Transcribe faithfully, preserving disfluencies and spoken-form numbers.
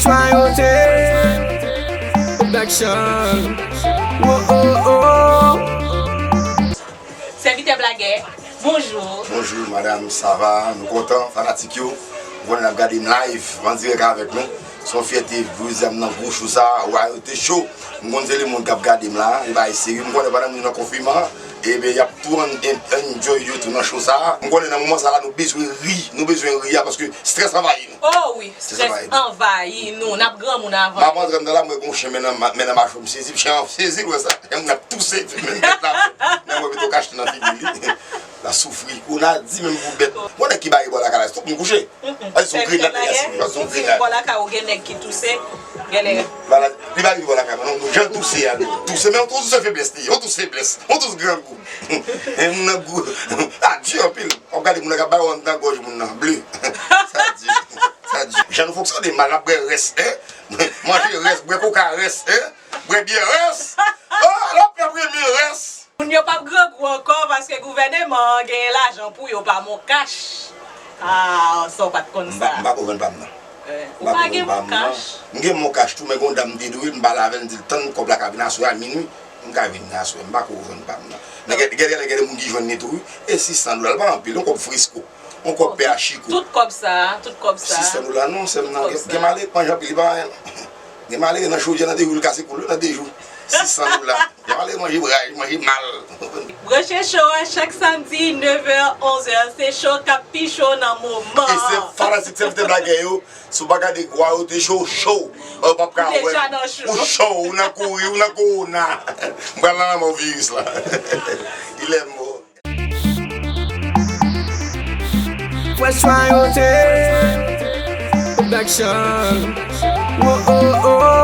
Royauté Production. Wo, wo, wo. Sèvitè Blagè, bonjou. Bonjou, madam, sa va? Nou kontan, fanatik yo. Nou konnen n ap gade m live, an dirèk avèk nou. Se yon fyète pou m nan gwo show sa, Royauté Show. M konn se lemonn k ap gade m la, e bagay serye. M konnen pandan moun yo nan konfinman, ebyen, y ap tou an-, en-, enjoy yo tou nan show sa. M konnen nan moman sa la, nou bezwen ri, nou bezwen ri a, paske strès anvayi nou. Oh wi, strès anvayi nou, n ap granmoun avan. M ap antre anndan la, m wè gon chen men nan ma-, men nan mache, m sezi, chen an sezi, l wè sa. Chen moun ap touse, men tèt la, nan mwen pito kachte nan figi li. La soufri, kou n a di menm pou bèt. Bon, nèg ki bare bò lakay la, tout moun kouche. Ay, se yon grenad, nèg la, se yon grenad. Bò lakay ou gen nèg ki touse, genlè. Li pa rive bò lakay mwen, non, jan l touse a, touse, men yon tous feblès li, yon tous feblès, yon tous grangou. E moun nan gou, a di anpil. W ap gade moun nan k ap bay wonn nan gòj moun nan, ble. Sa di, sa di. Jan nou fonksyone mal, n ap bwè rès, en? Manje rès, bwè koka rès, en? Bwè byè rès. Oh, l ap fè premye rès. Moun yo p ap grangou ankò paske gouvèneman an genyen lajan pou yo pa mon kach. Ah, sa w pa t konn sa. M pa, m pa ko vann pa m nan. Eh, ou pa gen mon kach? M gen mon kach tou, men gon dam m te dwe, m pale avè l, m di l tann kòb la ka vin aswè a minui, m ka vin aswè, m pa ko vann pa m nan. Men gen, gen, gen, gen de moun ki jwenn li tou, wi. E sis san dola, l pa anpil, yon kòb fresko, yon kòb pè a chiko. Tout kòb sa, tout kòb sa. Sis san dola non, sè m nan, gen, gen malere k manje anpil, li pa anyen non. Gen malere nan chodyè nan de jou, li kase kou l nan de jou. Sis san dola. Gen malere manje bray, manje mal. Branche show a chak samdi, nèf è, onz è, se show k ap pi cho nan moman. E se fanatik sèvitè Blagè yo, si w pa gade Royauté Show, show, ou p ap ka wè m. Ou cho, ou nan kouri, ou nan kowona. M pral nan lanmò viris la. Il est mort. Fresh Royauté Production. Wo, wo, wo.